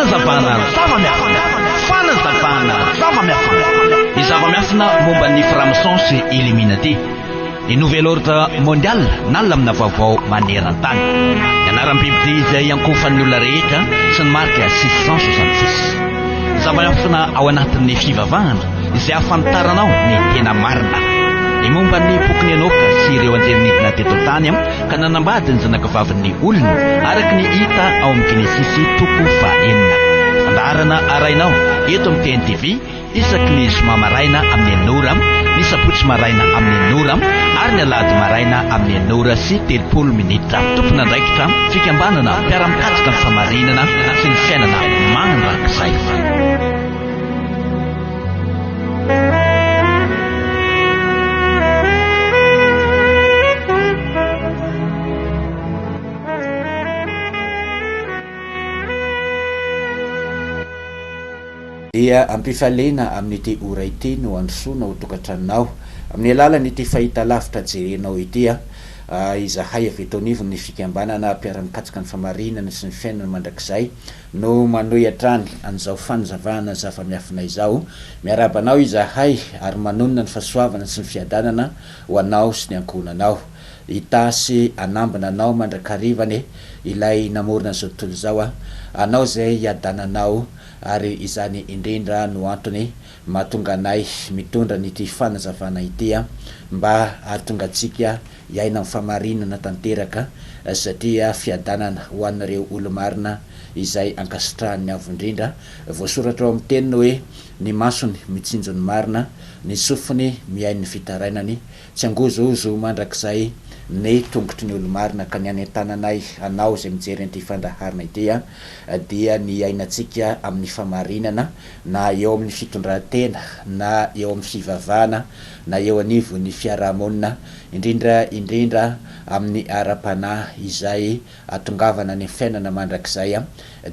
Fanazavana zava-miafina. Fanazavana zava-miafina. Ny zava-miafina momba ny franc-maçon sy Illuminati. Ny Nouvel Ordre Mondial na lamina vaovao maneran-tany. Ny anaram-bibidia izay iankohofan'ny olona rehetra sy ny marika 666. Ny zava-miafina ao anatin'ny fivavahana izay ahafantaranao ny tena marina. Ny momba ny bokin'i Enoka sy ireo anjely nidina teto an-tany ka nanambady ny zanakavavin'ny olona, araka ny hita ao amin'ny Genesisy toko fahenina. Fandaharana arahinao eto amin'ny TNTV isaky ny zoma maraina amin'ny enina ora, ny sabotsy maraina amin'ny enina ora ary ny alahady maraina amin'ny enina ora sy 30 minitra. Tompon'andraikitra, fikambanana mpiara-mikatsaka ny fahamarinana sy ny fiainana mandrakizay. Dia am-pifaliana amin'ity ora ity no androsoana ho tokantranonao amin'ny alalan'ity fahitalavitra jerenao ity. Izahay avy eto anivon'ny fikambanana mpiara-mikatsaka ny famarinana sy ny fiainana mandrakizay no manohy hatrany an'izao fanazavana zava-miafina izao. Miarahaba anao izahay ary manonona ny fahasoavana sy ny fiadanana ho anao sy ny ankohonanao. Hitahy sy hanambina anao mandrakariva anie Ilay namorona an'izao tontolo izao, anao izay hiadananao ary izany indrindra no antony mahatonga anay mitondra an'ity fanazavana ity mba hahatonga antsika hiaina amin'ny fahamarinana tanteraka satria fiadanana ho an'ireo olo-marina izay ankasitrahan'ny Avo Indrindra. Voasoratra ao amin'ny Teniny hoe, Ny masony mitsinjo ny marina, ny sofiny mihaino ny fitarainany, tsy hangozohozo mandrakizay ny tongotry ny olo-marina. Ka ny hanentananay anao izay mijery an'ity fandaharana ity dia ny hiainantsika amin'ny fahamarinana na eo amin'ny fitondran-tena na eo amin'ny fivavahana na eo anivon'ny fiarahamonina, indrindra indrindra amin'ny ara-panahy izay ahatongavana any amin'ny fiainana mandrakizay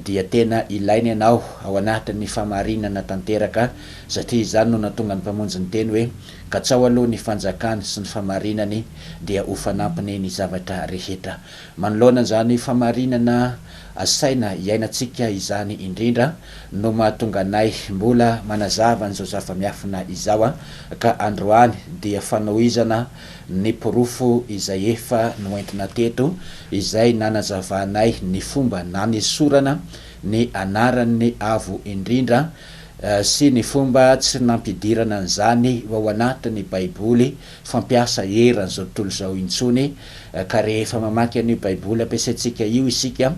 dia tena ilaina ianao ao anatin'ny fahamarinana tanteraka satria izany no nahatonga ny Mpamonjy niteny hoe, Katsaho aloha ny fanjakany sy ny fahamarinany dia ho fanampiny ny zavatra rehetra. Manoloana izany fahamarinana asaina iainantsika izany indrindra no mahatonga anay mbola manazava an'izao zava-miafina izao ka androany dia fanohizana ny porofo izay efa noentina teto izay nanazavanay ny fomba nanesorana ny anaran'ny Avo Indrindra sy ny fomba tsy nampidirana an'izany ho ao anatin'ny Baiboly fampiasa eran'izao tontolo izao intsony ka rehefa mamaky an'io Baiboly ampiasaintsika io isika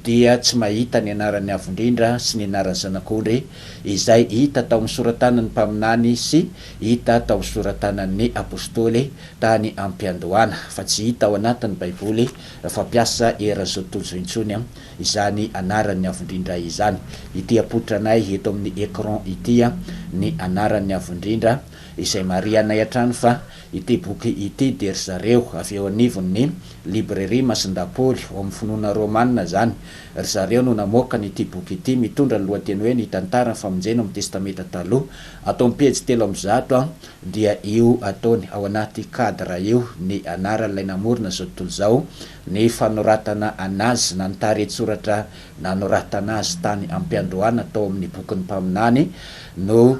dia tsy mahita ny anaran'ny Avo Indrindra sy ny anaran'ny Zanak'ondry izay hita tao amin'ny sora-tanan'ny mpaminany sy hita tao amin'ny sora-tanan'ny apostoly tany am-piandohana, fa tsy hita ao anatin'ny Baiboly fampiasa eran'izao tontolo izao intsony izany anaran'ny Avo Indrindra izany. Ity apotranay eto amin'ny écran ity ny anaran'ny Avo Indrindra, izay marihanay hatrany fa ity boky ity dia ry zareo avy eo anivon'ny Librairie Masindahy Paoly, ao amin'ny finoana Romana izany, Ry zareo no namoaka an' ity boky ity, mitondra ny lohateny hoe Ny Tantaran'ny Famonjena ao amin'ny Testamenta Taloha. Ato amin'ny pejy 303 dia io ataony ao anaty cadre io ny anaran'ilay namorona izao tontolo izao, ny fanoratana anazy na ny tarehin-tsoratra nanoratana azy tany am-piandohana tao amin'ny bokin'ny mpaminany no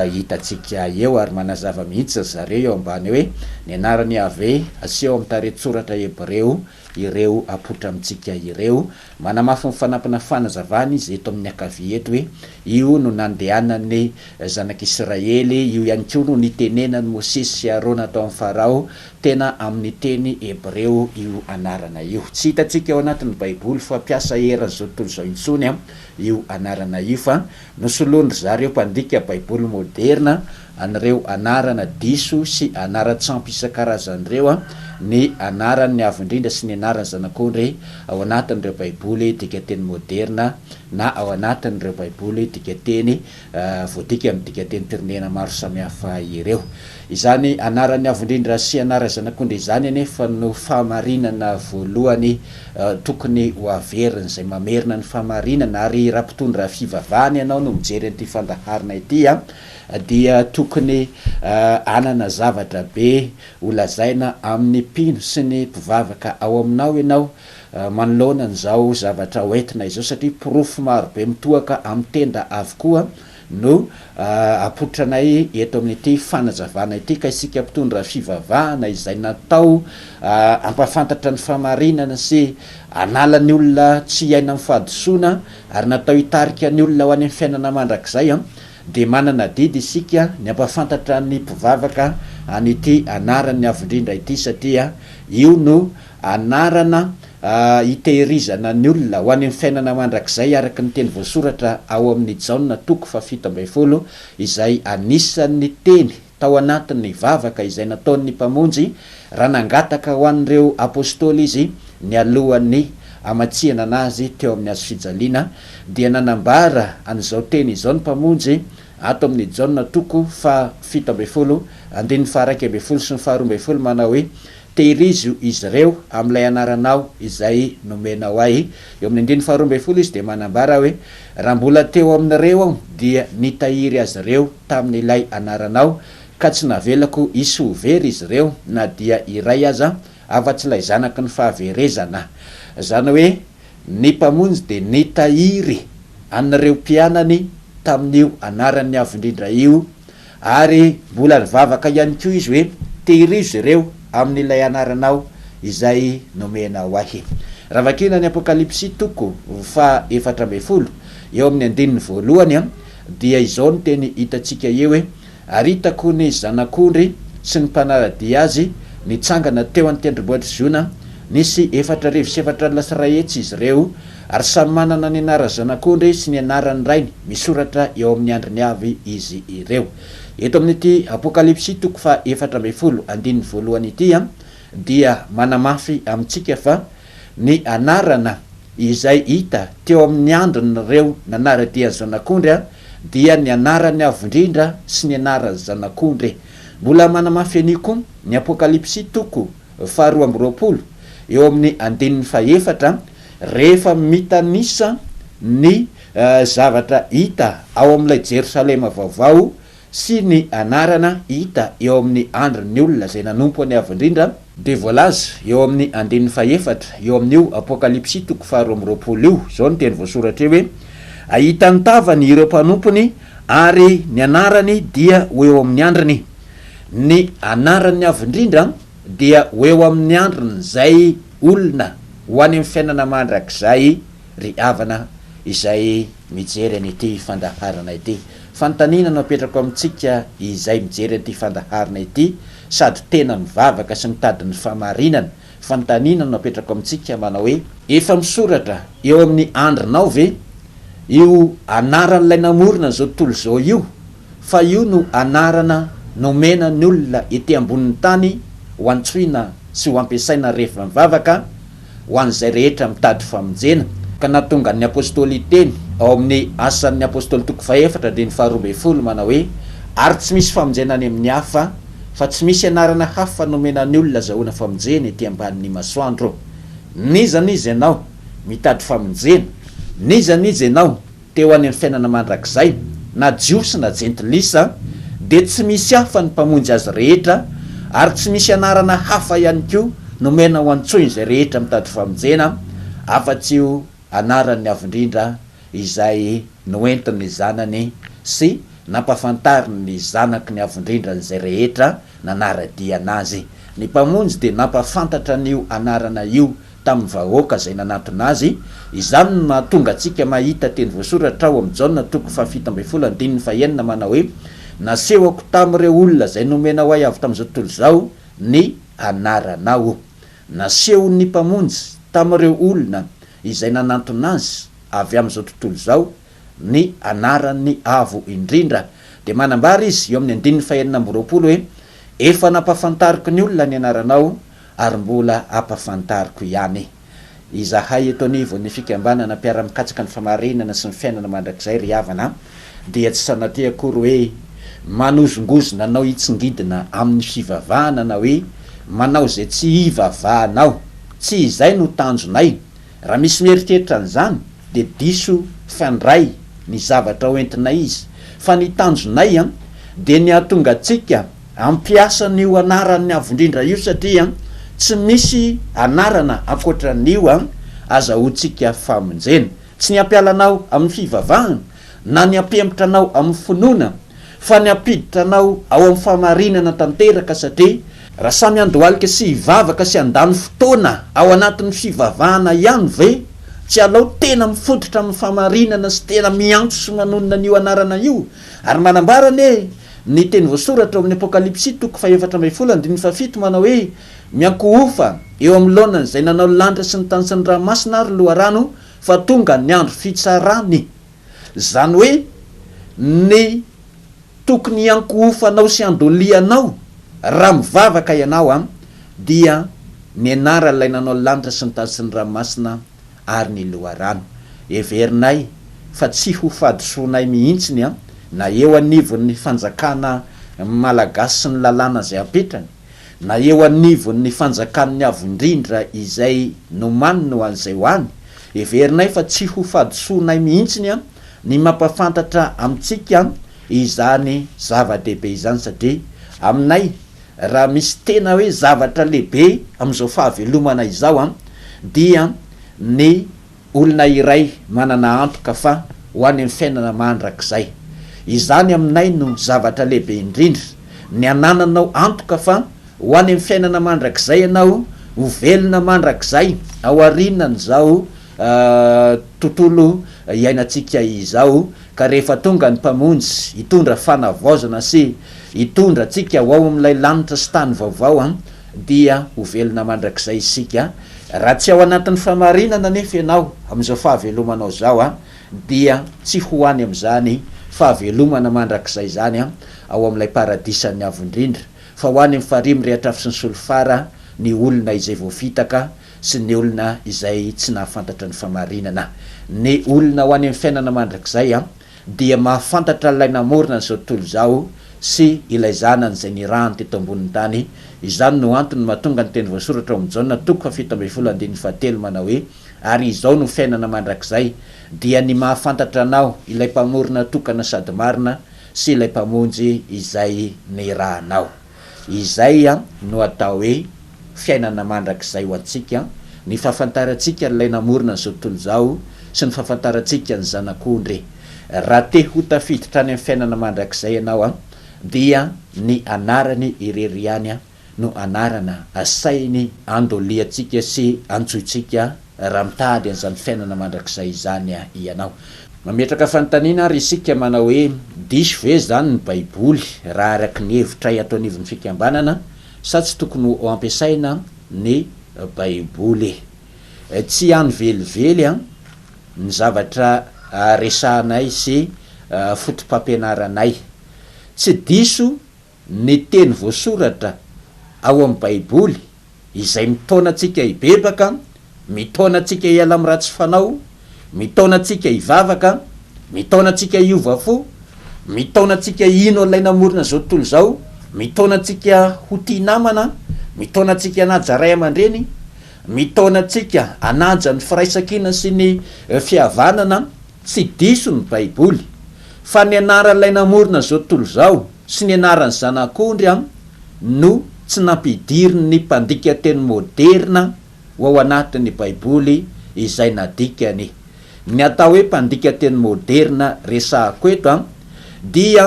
hitantsika eo ary manazava mihitsy ry zareo eo ambany hoe ny anaran'i Yaveh aseho amin'ny tarehin-tsoratra hebreo ireo apoitra amintsika ireo. Manamafy ny fanampina fanazavana izy eto amin'ny ankavia eto hoe, io no nandehanan'ny zanak'Israely, io ihany koa no nitenenan'i Mosesy sy Arona tao amin'i Farao, tena amin'ny teny hebreo io anarana io. Tsy hitantsika ao anatin'ny Baiboly fampiasa eran'izao tontolo izao intsony io anarana io fa Nosoloan-dry zareo mpandika Baiboly moderina an'ireo anarana diso sy anaran-tsampy isan-karazany ireo ny anaran'ny Avo Indrindra sy ny anaran'ny Zanak'ondry ao anatin'ireo Baiboly dikanteny moderina na ao anatin'ireo Baiboly dikanteny voadika amin'ny dikanteny-pirenena maro samihafa ireo. Izany anaran'ny Avo Indrindra sy anaran'ny Zanak'ondry izany anefa no fahamarinana voalohany tokony ho averina, izay mamerina ny fahamarinana, ary raha mpitondra fivavahana ianao no mijery an'ity fandaharana ity dia tokony hanana zavatra be ho lazaina amin'ny mpino sy ny mpivavaka ao aminao ianao. manoloana an'izao zavatra hoentina izao satria porofo marobe mitohaka amin'ny tenda avokoa no apoitranay eto amin'ity fanazavana ity ka isika mpitondra fivavahana izay natao hampahafantatra ny fahamarinana sy hanala ny olona tsy hiaina amin'ny fahadisoana ary natao hitarika ny olona ho any amin'ny fiainana mandrakizay dia manana adidy isika ny hampahafantatra ny mpivavaka an'ity anaran'ny Avo Indrindra ity satria io no anarana hitehirizana ny olona ho any amin'ny fiainana mandrakizay araka ny teny voasoratra ao amin'ny Jaona toko faha-17 izay anisan'ny teny tao anatin'ny vavaka izay nataon'ny Mpamonjy raha nangataka ho an'ireo Apostoly Izy nialohan'ny hamatsihana Azy teo amin'ny hazofijaliana dia nanambara an'izao teny izao ny Mpamonjy ato amin'ny Jaona toko faha-17 andininy faha-11 sy ny faha-12 manao hoe Tehirizo izy ireo amin'ilay anaranao izay nomenao ahy. Eo amin'ny andininy faharoa ambin'ny folo izy dia manambara hoe, Raha mbola teo amin'ireo aho dia nitahiry azy ireo tamin'ilay anaranao, ka tsy navelako hisy ho very izy ireo na dia iray aza, afa-tsy ilay zanaky ny fahaverezana. Izany hoe, ny Mpamonjy dia nitahiry an'ireo mpianany tamin'io anaran'ny Avo Indrindra io. Ary mbola nivavaka ihany koa izy hoe, Tehirizo ireo amin'ilay anaranao izay nomenao ahy. Raha vakina ny Apokalypsy toko faha 14, eo amin'ny andininy voalohany, dia izao ny teny hitantsika eo hoe, Ary hitako ny Zanak'ondry sy ny mpanara-dia azy nitsangana teo an-tendrombohitr'i Ziona, nisy 1440 izy ireo, Ary samy manana ny anaran'ny Zanak'ondry sy ny anaran'ny Rainy misoratra eo amin'ny andriny avy izy ireo. Eto amin'ity Apokalypsy toko faha 14 andininy voalohany ity dia manamafy amintsika fa ny anarana izay hita teo amin'ny andrin'ireo nanara-dia ny Zanak'ondry dia ny anaran'ny Avo Indrindra sy ny anaran'ny Zanak'ondry. Mbola manamafy an'io koa ny Apokalypsy toko faha 22 eo amin'ny andininy fahefatra, rehefa mitanisa ny zavatra hita ao amin'ilay Jerosalema Vaovao sy ny anarana hita eo amin'ny andron'ny olona izay nanompo an'i Avo Indrindra, dia voalaza eo amin'ny andininy fahefatra eo amin'io Apokalypsy toko faha-22 io, izao ny teny voasoratra eo hoe, Hahita ny tavany ireo mpanompony ary ny anarany dia ho eo amin'ny andriny. Ny anaran'ny Avo Indrindra dia ho eo amin'ny andron'izay olona ho any amin'ny fiainana mandrakizay ry havana izay mijery an'ity fandaharana ity. Fanontaniana no apetrako amintsika izay mijery an'ity fandaharana ity sady tena mivavaka sy mitady ny fahamarinana. Fanontaniana no apetrako amintsika manao hoe, efa misoratra eo amin'ny andrinao ve io anaran'ilay namorona an'izao tontolo izao io? fa io no anarana nomena ny olona ety ambonin'ny tany ho antsoina sy ho ampiasaina rehefa mivavaka ho an'izay rehetra mitady famonjena, ka nahatonga ny Apostoly hiteny ao amin'ny Asan'ny Apostoly toko fahefatra andininy faharoa ambin'ny folo manao hoe, Ary tsy misy famonjena any amin'ny hafa, fa tsy misy anarana hafa nomena ny olona azahoana famonjena ety ambanin'ny masoandro. N'iza n'iza ianao mitady famonjena, n'iza n'iza ianao teo any amin'ny fiainana mandrakizay, na Jiosy na Jentilisa, dia tsy misy hafa ny Mpamonjy azy rehetra, ary tsy misy anarana hafa ihany koa nomena ho antsoin'izay rehetra mitady famonjena, afa-tsy io anaran'ny Avo Indrindra izay noentin'ny Zanany sy nampahafantariny ny Zanaky ny Avo Indrindra an'izay rehetra nanara-dia Anazy. Ny Mpamonjy dia nampahafantatra an'io anarana io tamin'ny vahoaka izay nanatona azy, izany no mahatonga antsika mahita teny voasoratra ao amin'ny Jaona toko faha-17 andininy fahenina manao hoe, Nasehoko tamin'ireo olona izay nomenao ahy avy tamin'izao tontolo izao ny anaranao. Nasehon'ny Mpamonjy tamin'ireo olona izay nanantona azy avy amin'izao tontolo izao ny anaran'ny Avo Indrindra. Dia manambara izy eo amin'ny andininy fahenina amby roapolo hoe, Efa nampahafantariko ny olona ny anaranao, ary mbola ampafantariko ihany. Izahay eto anivon'ny fikambanana mpiara-mikatsaka ny famarinana sy ny fiainana mandrakizay ry havana dia tsy sanatria akory hoe manozongozona anao hitsingidina amin'ny fivavahana na hoe manao izay tsy hivavahanao. Tsy izay no tanjonay. Raha misy mieritreritra an'izany dia diso fandray ny zavatra hoentinay izy. Fa ny tanjonay dia ny hahatonga antsika Hampiasa an'io anaran'ny Avo Indrindra io satria tsy misy anarana ankoatra an'io. azahoantsika famonjena. Tsy ny hampiala anao amin'ny fivavahana, na ny hampihemotra anao amin'ny finoana, fa ny hampiditra anao ao amin'ny fahamarinana tanteraka, satria raha samy handohalika sy hivavaka sy handany fotoana ao anatin'ny fivavahana ihany ve, tsy alao tena mifototra amin'ny fahamarinana sy tena miantso sy manonona an'io anarana io? Ary manambara anie ny teny voasoratra ao amin'ny Apokalypsy toko faha-14 andininy fahafito manao hoe, Miankohofa eo amin'ny laonan'izay nanao ny lanitra sy ny tany sy ny ranomasina ary loharano fa tonga ny andro fitsarany. Izany hoe ny tokony hiankohofanao sy handolianao raha mivavaka ianao an, dia ny anaran'ilay nanao ny lanitra sy ny tany sy ny ranomasina ary ny loharano. Heverinay fa tsy ho fahadisoanay mihitsy ny an, na eo anivon'ny fanjakana malagasy sy ny lalàna izay apetrany, na eo anivon'ny fanjakan'ny Avo Indrindra izay nomaniny ho an'izay ho any, heverinay fa tsy ho fahadisoanay mihitsiny ny mampafantatra amintsika izany zava-dehibe izany satria aminay raha misy tena hoe zavatra lehibe amin'izao fahavelomana izao dia ny Olona iray manana antoka fa ho any amin'ny fiainana mandrakizay. Izany aminay no zavatra lehibe indrindra, ny anananao antoka fa ho any amin'ny fiainana mandrakizay ianao, ho velona mandrakizay aorianan'izao tontolo iainantsika izao, ka rehefa tonga ny Mpamonjy hitondra fanavaozana sy hitondra antsika ho ao amin'ilay lanitra sy tany vaovao, dia ho velona mandrakizay isika. Raha tsy ao anatin'ny fahamarinana anefa ianao amin'izao fahavelomanao izao, dia tsy ho any amin'izany fahavelomana mandrakizay izany ao amin'ilay paradisan'ny Avo Indrindra, fa ho any amin'ny farihy mirehitra afo sy ny solifara ny olona izay voafitaka sy ny olona izay tsy nahafantatra ny fahamarinana. Ny olona ho any amin'ny fiainana mandrakizay dia mahafantatra ilay namorona an'izao tontolo izao sy ilay Zanany izay nirahany teto ambonin'ny tany. Izany no antony mahatonga ny teny voasoratra ao amin'ny Jaona toko faha-17 andininy fahatelo manao hoe, Ary izao no fiainana mandrakizay, dia ny mahafantatra Anao, ilay Mpamorona tokana sady marina, sy ilay Mpamonjy izay nirahanao. Izay no atao hoe fiainana mandrakizay ho antsika, ny fahafantarantsika an'ilay namorona an'izao tontolo izao sy ny fahafantarantsika ny Zanak'ondry. Raha te ho tafiditra any amin'ny fiainana mandrakizay ianao dia ny anarany irery ihany no anarana asainy andoliantsika sy antsointsika raha mitady an'izany fiainana mandrakizay izany ianao. Mametraka fanontaniana ary isika manao hoe, diso ve izany ny Baiboly raha araka ny hevitray ato anivon'ny fikambanana sa tsy tokony ho ampiasaina ny Baiboly? Tsy any velively ny zavatra resahanay sy foto-pampianaranay. Tsy diso ny teny voasoratra ao amin'ny Baiboly izay mitaona antsika hibebaka, mitaona antsika hiala amin'ny ratsy fanao, mitaona antsika hivavaka, mitaona antsika hiova fo, mitaona antsika hino an'ilay namorona izao tontolo izao, mitaona antsika ho tia namana, mitaona antsika hanaja ray aman-dreny, mitaona antsika hanaja ny firaisankina sy ny fihavanana. Tsy diso ny Baiboly, fa ny anaran'ilay namorona izao tontolo izao sy ny anaran'ny Zanak'ondry no tsy nampidirin'ny mpandika teny moderina ho ao anatin'ny Baiboly izay nadikany. Ny atao hoe mpandika teny moderina resahako eto dia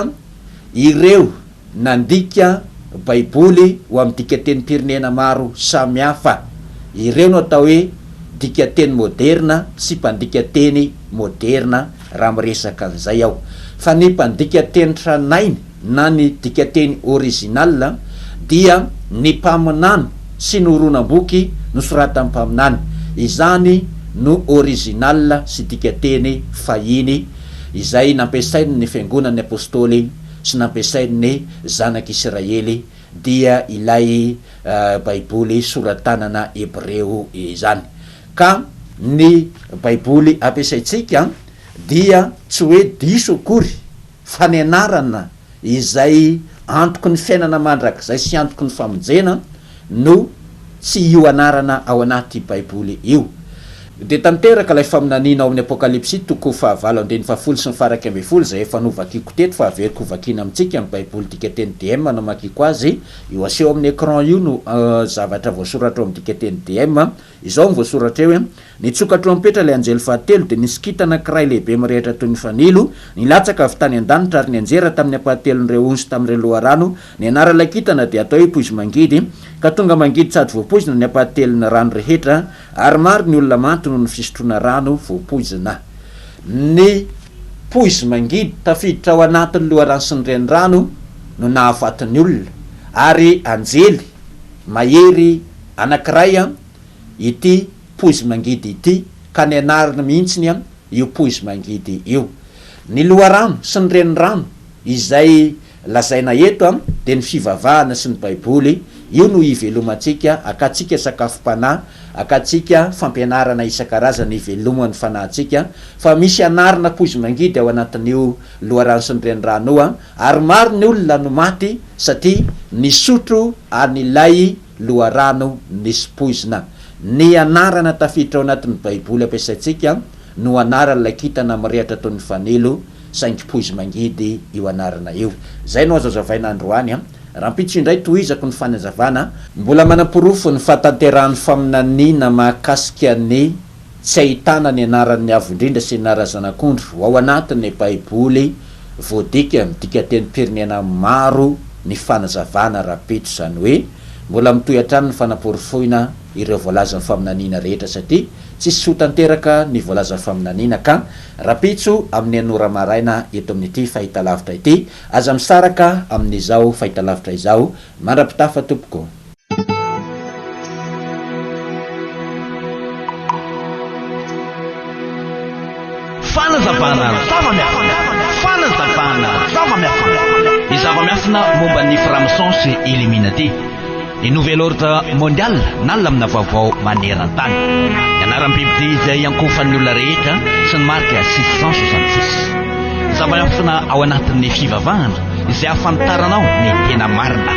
ireo nandika Baiboly ho amin'ny dikatenim-pirenena maro samihafa. Ireo no atao hoe dikateny moderina sy mpandika teny moderina raha miresaka an'izay aho. Fa ny mpandika teny tranainy na ny dikateny original dia ny mpaminany sy ny horonam-boky nosoratan'ny mpaminany. Izany no original sy dikateny fahiny izay nampiasain'ny Fiangonan'ny Apostoly sy nampiasain'ny Zanak'Isiraely dia ilay Baiboly sora-tanana hebreo izany. Ka ny Baiboly ampiasaintsika dia tsy hoe diso akory fa ny anarana izay antoky ny fiainana mandrakizay sy antoky ny famonjena no tsy io anarana ao anaty Baiboly io. Dia tanteraka ilay faminaniana ao amin'ny Apokalypsy toko fahavalo andininy fahafolo sy ny faha-iraika ambinifolo izay efa novakiko teto fa averiko hovakiana amintsika ny Baiboly dikateny DM namakiako azy. Io aseho amin'ny écran io no zavatra voasoratra ao amin'ny dikateny DM. Izao no voasoratra eo, Nitsoka trompetra ilay anjely fahatelo, dia nisy kintana anankiray lehibe mirehitra toy ny fanilo, nilatsaka avy tany an-danitra ary nianjera tamin'ny ampahatelon'ireo ony sy tamin'ireo loharano. Ny anaran'ilay kintana dia atao hoe Poizimangidy, ka tonga mangidy sady voapoizina ny ampahatelon'ny rano rehetra, ary maro ny olona maty noho ny fisotroana rano voapoizina. Ny poizimangidy tafiditra ao anatin'ny loharano sy ny renirano no nahafaty ny olona, ary anjely mahery anankiray ity poizimangidy ity ka ny anarany mihitsiny io poizimangidy io. Ny loharano sy ny renirano izay lazaina eto dia ny fivavahana sy ny baiboly, io no ivelomantsika, akantsika sakafom-panahy, akantsika fampianarana isan-karazany iveloman'ny fanahintsika, fa misy anarana poizimangidy ao anatin'io loharano sy ny renirano io ary maro ny olona no maty satria nisotro an'ilay loharano nisy poizina. Ny anarana tafiditra ao anatin'ny Baiboly ampiasaintsika no anaran'ilay kintana mirehatra toy ny fanilo, saingy poizi-mangidy io anarana io. Izay no azo azavaina androany. Rahampitso indray tohizako ny fanazavana. Mbola manaporofo ny fahatanterahan'ny faminaniana mahakasika ny tsy ahitana ny anaran'ny Avo Indrindra sy ny anaran-Zanak'ondry ho ao anatin'ny Baiboly voadika amin'ny dikatenim-pirenena maro ny fanazavana rahampitso, izany hoe mbola mitohy hatrany ny fanaporofoina ireo voalazan'ny faminaniana rehetra satria tsisy ho tanteraka ny voalazan'ny faminaniana ka rahampitso amin'ny enina ora maraina eto amin'ity fahitalavitra ity. Aza misaraka amin'izao fahitalavitra izao mandra-pitafa tompoko. Fanazavana zava-miafina. Fanazavana zava-miafina. Ny zava-miafina momba ny franc-maçon sy Illuminati. Ny Nouvel Ordre Mondial na lamina vaovao maneran-tany. Ny anaram-bibidia izay iankohofan'ny olona rehetra sy ny marika 666. Zava-miafina ao anatin'ny fivavahana izay ahafantaranao ny tena marina.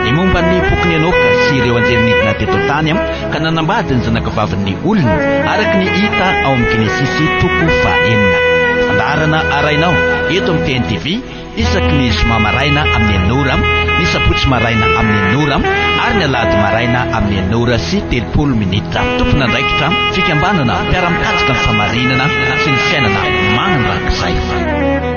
Ny momba ny bokin'i Enoka sy ireo anjely nidina teto an-tany ka nanambady ny zanakavavin'ny olona, araka ny hita ao amin'ny Genesisy toko fahenina. Fandaharana arahinao eto amin'ny TNTV isaky ny zoma maraina amin'ny enina ora, ny sabotsy maraina amin'ny enina ora ary ny alahady maraina amin'ny enina ora sy 30 minitra. Tompon'andraikitra, fikambanana mpiara-mikatsaka ny fahamarinana sy ny fiainana mandrakizay.